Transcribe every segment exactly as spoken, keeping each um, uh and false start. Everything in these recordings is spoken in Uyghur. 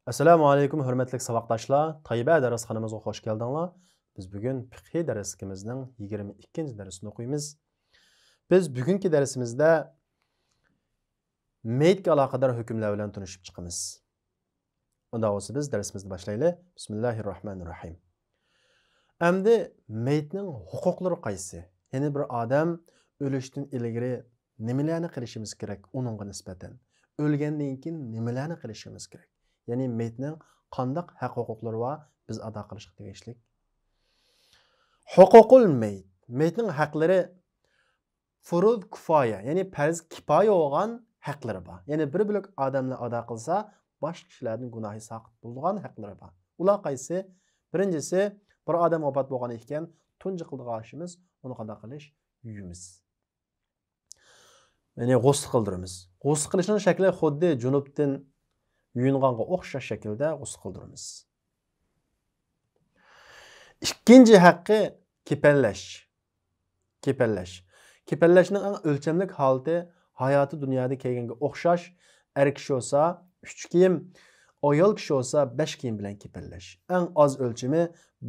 ئەسسالامۇ ئەلەيكۇم، ھۆرمەتلىك ساۋاقداشلار. تەيبە دەرسخانىمىزغا خوش كەلدىڭلار. بىز بۈگۈن پىقھىي دەرسلىكىمىزنىڭ يىگىرمە ئىككىنچى دەرسىنى ئوقۇيمىز. بىز بۈگۈنكى دەرسىمىزدە مېيىتكە ئالاقىدار ھۆكۈملەر بىلەن تونۇشۇپ چىقىمىز. ئۇنداق بولسا بىز دەرسىمىزنى باشلايلى. بىسمىللاھىررەھمانىررەھىم. ئەمدى مېيىتنىڭ ھوقۇقلىرى قايسى؟ يەنى بىر ئادەم ئۆلۈشتىن ئىلگىرى نېمىلەرنى قىلىشىمىز كېرەك ئۇنىڭغا نىسبەتەن؟ ئۆلگەندىن كېيىن نېمىلەرنى قىلىشىمىز كېرەك؟ يەنى مېيىتنىڭ قانداق ھەق ھوقۇقلىرى بار، بىز ئادا قىلىشقا تېگىشلىك؟ ھوقۇقۇل مېيىت. مېيىتنىڭ ھەقلىرى فۇرۇز كۇفايە، يەنى پەرز كىپايە بولغان ھەقلىرى بار. يەنى بىر بۆلەك ئادەملەر ئادا قىلسا، باشقا كىشىلەردىن گۇناھى ساقىت بولىدىغان ھەقلىرى بار. ئۇلار قايسى؟ بىرىنچىسى، بىر ئادەم ۋاپات بولغاندىن كېيىن تۇنجى قىلىدىغان ئىشىمىز، ئۇنى قانداق قىلىش؟ يۇيىمىز. يەنى غۇسل قىلدۇرىمىز. غۇسل قىلىشنىڭ شەكلى خۇددى جۇنۇپتىن يۇيۇنغانغا ئوخشاش شەكىلدە غۇسل قىلدۇرىمىز. ئىككىنچى ھەققى كېپەنلەش. كېپەنلەش. كېپەنلەشنىڭ ئەڭ ئۆلچەملىك ھالىتى ھاياتى دۇنيادا كىيگەنگە ئوخشاش، ئەر كىشى بولسا ئۈچ كىيىم، ئايال كىشى بولسا بەش كىيىم بىلەن كېپەنلەش. ئەڭ ئاز ئۆلچىمى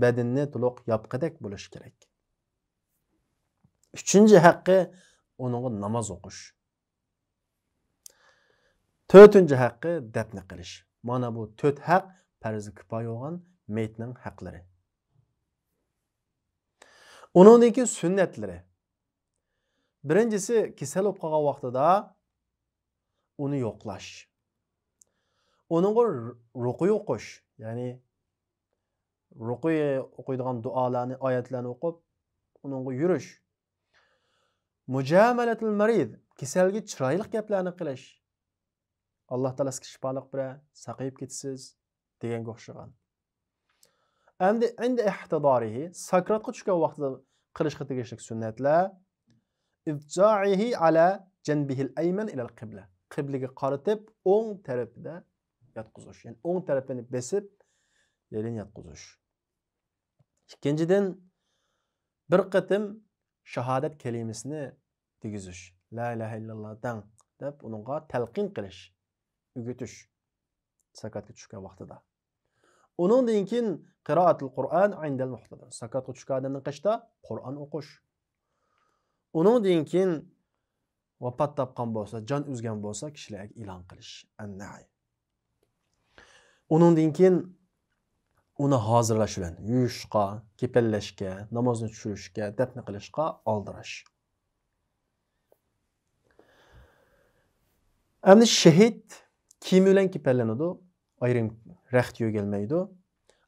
بەدىنىنى تولۇق ياپقىدەك بولۇشى كېرەك. ئۈچىنچى ھەققى ئۇنىڭغا ناماز ئوقۇش. تۆتىنچى ھەققى دەپنە قىلىش. مانا بۇ تۆت ھەق پەرزى كىپايە بولغان مېيىتنىڭ ھەقلىرى. ئۇنىڭدىن كېيىن سۈننەتلىرى. بىرىنچىسى، كېسەل بولۇپ قالغان ۋاقتىدا ئۇنى يوقلاش. ئۇنىڭغا رۇقۇيە ئوقۇش، يەنى رۇقۇيە ئوقۇيدىغان دۇئالارنى، ئايەتلەرنى ئوقۇپ، ئۇنىڭغا يۈرۈش. مۇجامەلەتۇل مەرىز، كېسەلگە چىرايلىق گەپلەرنى قىلىش. ئاللا تائالا سىزگە شىپالىق بېرە، ساقىيىپ كېتىسىز، دېگەنگە ئوخشىغان. ئەمدى ئىندە ئىھتىدارىھى، ساكراتقا چۈشكەن ۋاقتىدا قىلىشقا تېگىشلىك سۈننەتلەر. ئىزجائىھى ئەلە جەنبىھىل ئەيمەن ئىلەل قىبلە. قىبلىگە قارىتىپ، ئوڭ تەرىپىدە ياتقۇزۇش. يەنى ئوڭ تەرىپىنى بېسىپ، يېرىنى ياتقۇزۇش. ئىككىنچىدىن، بىر قېتىم شاھادەت كەلىمىسىنى دېگۈزۈش. لا ئىلاھە ئىللاللا دەڭ، دەپ ئۇنىڭغا تەلقىن قىلىش، ئۆگىتىش. ساكراتقا چۈشكەن ۋاقتىدا. ئۇنىڭدىن كېيىن قىرائەتۇل قۇرئان ئىندەل مۇھتەدىر. ساكراتقا چۈشكەن ئادەمنىڭ قېشىدا قۇرئان ئوقۇش. ئۇنىڭدىن كېيىن ۋاپات تاپقان بولسا، جان ئۈزگەن بولسا، كىشىلەرگە ئېلان قىلىش. ئەننەي. ئۇنىڭدىن كېيىن ئۇنى ھازىرلاش بىلەن يۇيۇشقا، كېپەنلەشكە، نامازنى چۈشۈرۈشكە، دەپنە قىلىشقا ئالدىراش. ئەمدى شېھىت كىيىمى بىلەن كېپەنلىنىدۇ، ئايرىم رەخت يۆگەلمەيدۇ.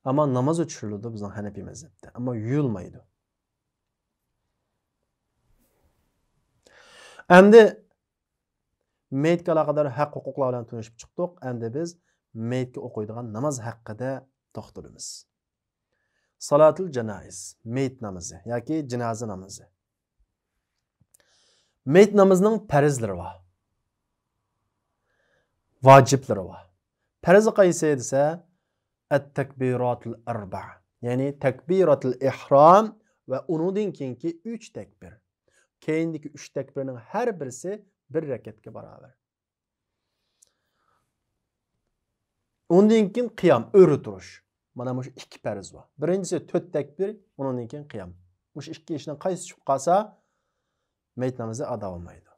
ئەمما نامازغا چۈشۈرۈلىدۇ بىزنىڭ ھەنەپىي مەزھەپتە. ئەمما يۇيۇلمايدۇ. ئەمدى مېيىتكە ئالاقىدار ھەق ھوقۇقلار بىلەن تونۇشۇپ چىقتۇق. ئەمدى بىز مېيىتكە ئوقۇيدىغان ناماز ھەققىدە توختىلىمىز. سالاتۇل جانائىز، مېيىت نامىزى ياكى جىنازا نامىزى. مېيىت نامىزىنىڭ پەرزلىرى بار، ۋاجىپلىرى بار. پەرزى قايسى دېسە، ئەت تەكبىراتۇل ئەربە، يەنى تەكبىراتۇل ئېھرام ۋە ئۇنىڭدىن كېيىنكى ئۈچ تەكبىر. كەينىدىكى ئۈچ تەكبىرنىڭ ھەر بىرسى بىر رەكەتكە باراۋەر. ئۇندىن كېيىن قىيام، ئۆرە تۇرۇش. مانا مۇشۇ ئىككى پەرز بار. بىرىنچىسى تۆت تەكبىر، ئۇنىڭدىن كېيىن قىيام. مۇشۇ ئىككى ئىشنىڭ قايسىسى چۈشۈپ قالسا، مېيىت نامىزى ئادا بولمايدۇ.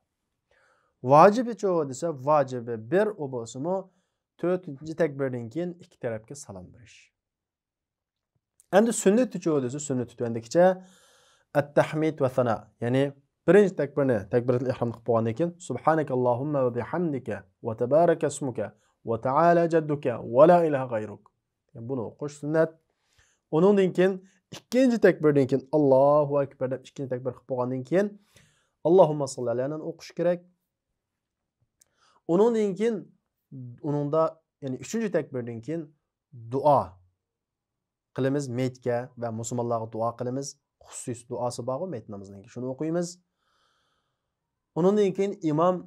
ۋاجىبىچۇ دېسە، ۋاجىبى بىر، ئۇ بولسىمۇ تۆتىنچى تەكبىردىن كېيىن ئىككى تەرەپكە سالام بېرىش. ئەمدى سۈننىتىچۇ دېسە، سۈننىتى تۆۋەندىكىچە، ئەت-تەھمىد ۋە سانا. يەنى بىرىنچى تەكبىرنى، تەكبىراتۇل ئېھرامنى قىلىپ بولغاندىن كېيىن، سۇبھانەكەللاھۇممە ۋە بىھەمدىكە ۋە تەبارەكەسمۇكە ۋە تەئالە جەددۇكە ۋە لا ئىلاھە غەيرۇك. بۇنى ئوقۇش سۈننەت. ئۇنىڭدىن كېيىن ئىككىنچى تەكبىردىن كېيىن، ئاللاھۇ ئەكبەر دەپ ئىككىنچى تەكبىر قىلىپ بولغاندىن كېيىن، ئاللاھۇممە ساللى ئەلەنى ئوقۇش كېرەك. ئۇنىڭدىن كېيىن، ئۇنىڭدا، يەنى ئۈچىنچى تەكبىردىن كېيىن دۇئا قىلىمىز مېيىتكە ۋە مۇسۇلمانلارغا دۇئا قىلىمىز. خۇسۇسىي دۇئاسى بارغۇ مېيىت نامىزىنىڭكى، شۇنى ئوقۇيمىز. ئۇنىڭدىن كېيىن ئىمام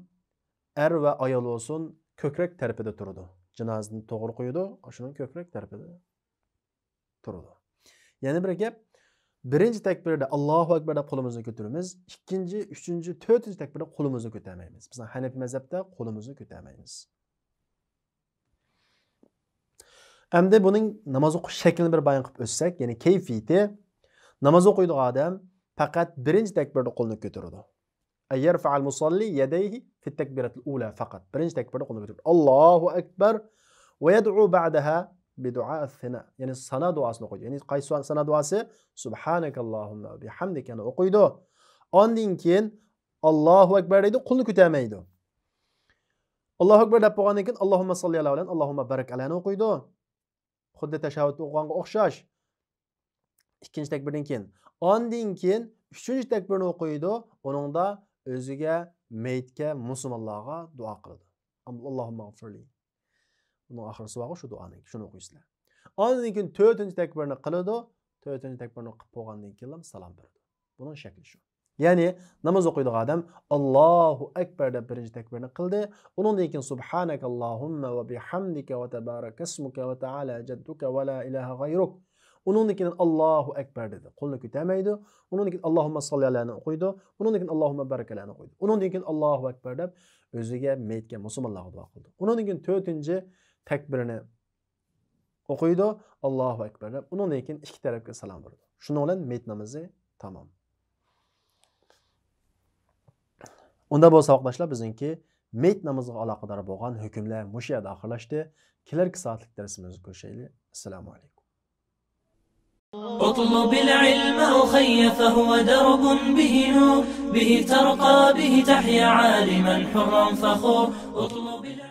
ئەر ۋە ئايال بولسۇن، كۆكرەك تەرىپىدە تۇرىدۇ. جىنازىنى توغرا قويىدۇ، شۇنىڭ كۆكرەك تەرىپىدە تۇرىدۇ. يەنە بىر گەپ، بىرىنچى تەكبىردە ئاللاھۇ ئەكبەر دەپ قولىمىزنى كۆتۈرىمىز، ئىككىنچى، ئۈچىنچى، تۆتىنچى تەكبىردە قولىمىزنى كۆتەرمەيمىز. بىزنىڭ ھەنەپىي مەزھەپتە قولىمىزنى كۆتەرمەيمىز. ئەمدى بۇنىڭ ناماز ئوقۇش شەكلىنى بىر بايان قىلىپ ئۆتسەك، يەنى كەيپىيىتى، ناماز ئوقۇيدىغان ئادەم پەقەت بىرىنچى تەكبىردە قولىنى كۆتۈرىدۇ. أن يرفع المصلي يديه في التكبيرة الأولى فقط. بىرىنچى تەكبىردە قولىنى كۆتۈرۈپ، الله أكبر، ويدعو بعدها بدعاء الثناء. يەنى سانا دۇئاسىنى ئوقۇيدۇ. يەنى قايسى سانا دۇئاسى؟ سبحانك اللهم وبحمدك نى ئوقۇيدۇ. ئاندىن كېيىن الله أكبر دەيدۇ، قولىنى كۆتۈرمەيدۇ. الله أكبر دەپ بولغاندىن كېيىن اللهم صل على بىلەن اللهم بارك على نى ئوقۇيدۇ. خۇددى تەشەھھۇدتا ئوقۇغانغا ئوخشاش. ئىككىنچى تەكبىردىن كېيىن. ئاندىن كېيىن ئۈچىنچى تەكبىرنى ئوقۇيدۇ. ئۇنىڭدا ئۆزىگە، مېيىتكە، مۇسۇلمانلارغا دۇئا قىلىدۇ. اللهم اغفر لي. بۇنىڭ ئاخىرىسى بارغۇ شۇ دۇئانىڭ، شۇنى ئوقۇيسىلەر. ئاندىن كېيىن تۆتىنچى تەكبىرنى قىلىدۇ. تۆتىنچى تەكبىرنى قىلىپ بولغاندىن كېيىنلا سالام بېرىدۇ. بۇنىڭ شەكلى شۇ. يەنى ناماز ئوقۇيدىغان ئادەم الله أكبر دەپ بىرىنچى تەكبىرنى قىلدى. ئۇنىڭدىن كېيىن سبحانك اللهم وبحمدك وتبارك اسمك وتعالى جدك ولا إله غيرك. ئۇنىڭدىن كېيىن الله أكبر دېدى. قولىنى كۆتۈرمەيدۇ. ئۇنىڭدىن كېيىن اللهم صل على نى ئوقۇيدۇ. ئۇنىڭدىن كېيىن اللهم بارك على نى ئوقۇيدۇ. ئۇنىڭدىن كېيىن الله أكبر دەپ ئۆزىگە، مېيىتكە، مۇسۇلمانلارغا دۇئا قىلىدۇ. ئۇنىڭدىن كېيىن تۆتىنچى تەكبىرىنى ئوقۇيدۇ، الله أكبر دەپ، ئۇنىڭدىن كېيىن ئىككى تەرەپكە سالام بېرىدۇ. شۇنىڭ بىلەن مېيىت نامىزى تامام. ئۇندا بولسا ساۋاقداشلار، بىزنىڭكى مېيىت نامىزىغا ئالاقىدار بولغان ھۆكۈملەر مۇشۇ يەردە ئاخىرلاشتى. كېلەركى سائەتلىك دەرسىمىزدە كۆرۈشەيلى. السلام عليكم. اطلب العلم أخي فهو درب به نور، به ترقى به تحيا عالما حرا فخور. اطلب العلم